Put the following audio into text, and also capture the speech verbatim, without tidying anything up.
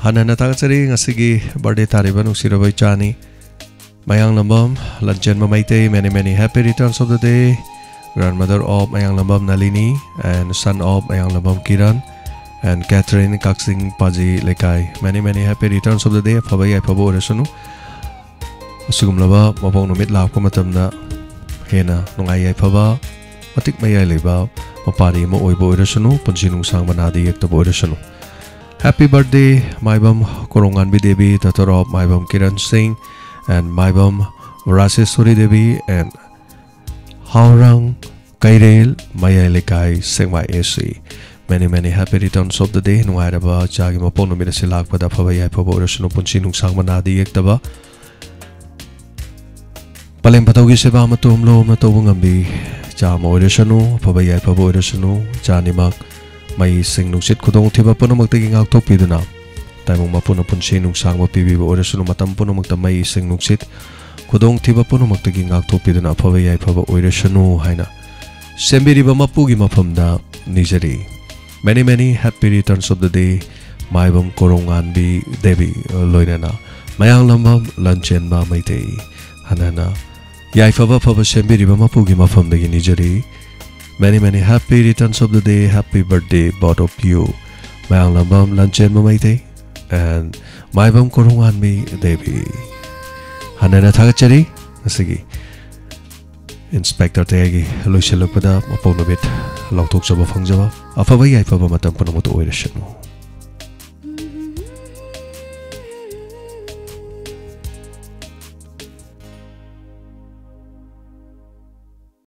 ꯍꯟꯅ ꯍꯟꯅ ꯊꯥꯒꯠꯆꯔꯤ꯫ ꯉꯁꯤꯒꯤ ꯕꯥꯔꯗꯦ ꯇꯥꯔꯤꯕ ꯅꯨꯡꯁꯤꯔꯕ ꯏꯆꯥꯅꯤ, ꯃꯌꯥꯡꯂꯝꯕꯝ ꯂꯟꯆꯦꯟꯕ Meitei, many many happy returns of the day, grandmother of Mayanglambam Nalini and son of Mayanglambam Kiran and Catherine, ꯀꯛꯆꯤꯡ ꯄꯥꯖꯤ ꯂꯩꯀꯥꯏ, many many happy returns of the day꯫ ꯑꯐꯕ ꯌꯥꯏꯐꯕ ꯑꯣꯏꯔꯁꯅꯨ꯫ ꯑꯁꯤꯒꯨꯝꯂꯕ ꯃꯄꯣꯛ ꯅꯨꯃꯤꯠ ꯂꯥꯛꯄ ꯃꯇꯝꯗ ꯍꯦꯟꯅ ꯅꯨꯡꯉꯥꯏ ꯌꯥꯏꯐꯕ, ꯃꯇꯤꯛ ꯃꯌꯥꯏ ꯂꯩꯕ ꯃꯄꯥꯔꯤ ꯑꯃ ꯑꯣꯏꯕ ꯑꯣꯏꯔꯁꯅꯨ, ꯄꯨꯟꯁꯤ ꯅꯨꯡꯁꯥꯡꯕ ꯅꯥꯗ ꯌꯦꯛꯇꯕ ꯑꯣꯏꯔꯁꯅꯨ꯫ Happy birthday, Maibam ꯀꯣꯔꯣꯡꯉꯥꯟꯕꯤ Devi, daughter of ꯃꯥꯏꯕꯝ ꯀꯤꯔꯟ ꯁꯤꯡ and ꯃꯥꯏꯕꯝ ꯔꯥꯖꯦꯁꯣꯔꯤ ꯗꯦꯕꯤ and ꯍꯥꯎꯔꯥꯡ ꯀꯩꯔꯦꯜ, ꯃꯌꯥꯏ ꯂꯩꯀꯥꯏ, ꯁꯦꯛꯃꯥꯏ A C꯫ Many many happy returns of the day꯫ ꯅꯨꯡꯉꯥꯏꯔꯕ ꯏꯆꯥꯒꯤ ꯃꯄꯣꯛ ꯅꯨꯃꯤꯠ ꯑꯁꯤ ꯂꯥꯛꯄꯗ ꯑꯐꯕ ꯌꯥꯏꯐꯕ ꯑꯣꯏꯔꯁꯅꯨ, ꯄꯨꯟꯁꯤ ꯅꯨꯡꯁꯥꯡꯕ ꯅꯥꯗ ꯌꯦꯛꯇꯕ꯫ ꯄꯂꯦꯝ ꯄꯊꯧꯒꯤ ꯁꯦꯕꯥ ꯃꯇꯣꯝ ꯂꯣꯝꯅ ꯇꯧꯕ ꯉꯝꯕꯤ ꯏꯆꯥ ꯑꯃ ꯑꯣꯏꯔꯁꯅꯨ, ꯑꯐꯕ ꯌꯥꯏꯐꯕ ꯑꯣꯏꯔꯁꯅꯨ꯫ ꯏꯆꯥ ꯑꯅꯤꯃꯛ ꯃꯩ, ꯏꯁꯤꯡ, ꯅꯨꯡꯁꯤꯠ, ꯈꯨꯗꯣꯡꯊꯤꯕ ꯄꯨꯝꯅꯃꯛꯇꯒꯤ ꯉꯥꯛꯊꯣꯛꯄꯤꯗꯨꯅ, ꯇꯥꯏꯕꯪ ꯃꯄꯨꯅ ꯄꯨꯟꯁꯤ ꯅꯨꯡꯁꯥꯡꯕ ꯄꯤꯕꯤꯕ ꯑꯣꯏꯔꯁꯅꯨ, ꯃꯇꯝ ꯄꯨꯝꯅꯃꯛꯇ ꯃꯩ, ꯏꯁꯤꯡ, ꯅꯨꯡꯁꯤꯠ, ꯈꯨꯗꯣꯡꯊꯤꯕ ꯄꯨꯝꯅꯃꯛꯇꯒꯤ ꯉꯥꯛꯊꯣꯛꯄꯤꯗꯨꯅ ꯑꯐꯕ ꯌꯥꯏꯐꯕ ꯑꯣꯏꯔꯁꯅꯨ ꯍꯥꯏꯅ ꯁꯦꯝꯕꯤꯔꯤꯕ ꯃꯄꯨꯒꯤ ꯃꯐꯝꯗ ꯅꯤꯖꯔꯤ꯫ Many many happy returns of the day, ꯃꯥꯏꯕꯝ ꯀꯣꯔꯣꯡꯉꯥꯟꯕꯤ ꯗꯦꯕꯤ, ꯂꯣꯏꯅꯅ ꯃꯌꯥꯡꯂꯝꯕꯝ ꯂꯟꯆꯦꯟꯕ ꯃꯩꯇꯩ꯫ ꯍꯟꯅ ꯍꯟꯅ ꯌꯥꯏꯐꯕ ꯑꯐꯕ ꯁꯦꯝꯕꯤꯔꯤꯕ ꯃꯄꯨꯒꯤ ꯃꯐꯝꯗꯒꯤ ꯅꯤꯖꯔꯤ꯫ Many many happy returns of the day, happy birthday both of you, Mayanglambam ꯂꯟꯆꯦꯟꯕ Meitei and ꯃꯥꯏꯕꯝ ꯀꯣꯔꯣꯡꯉꯥꯟꯕꯤ ꯗꯦꯕꯤ꯫ ꯍꯟꯅ ꯍꯟꯅ ꯊꯥꯒꯠꯆꯔꯤ꯫ ꯉꯁꯤꯒꯤ ꯏꯟꯁꯄꯦꯛꯇꯔ ꯇꯌꯥꯏꯒꯤ ꯂꯣꯏꯁꯤꯜꯂꯛꯄꯗ ꯃꯄꯣꯛ ꯅꯨꯃꯤꯠ ꯂꯥꯎꯊꯣꯛꯆꯕ ꯐꯪꯖꯕ, ꯑꯐꯕ ꯌꯥꯏꯐꯕ ꯃꯇꯝ ꯄꯨꯝꯅꯃꯛꯇ ꯑꯣꯏꯔꯁꯅꯨ꯫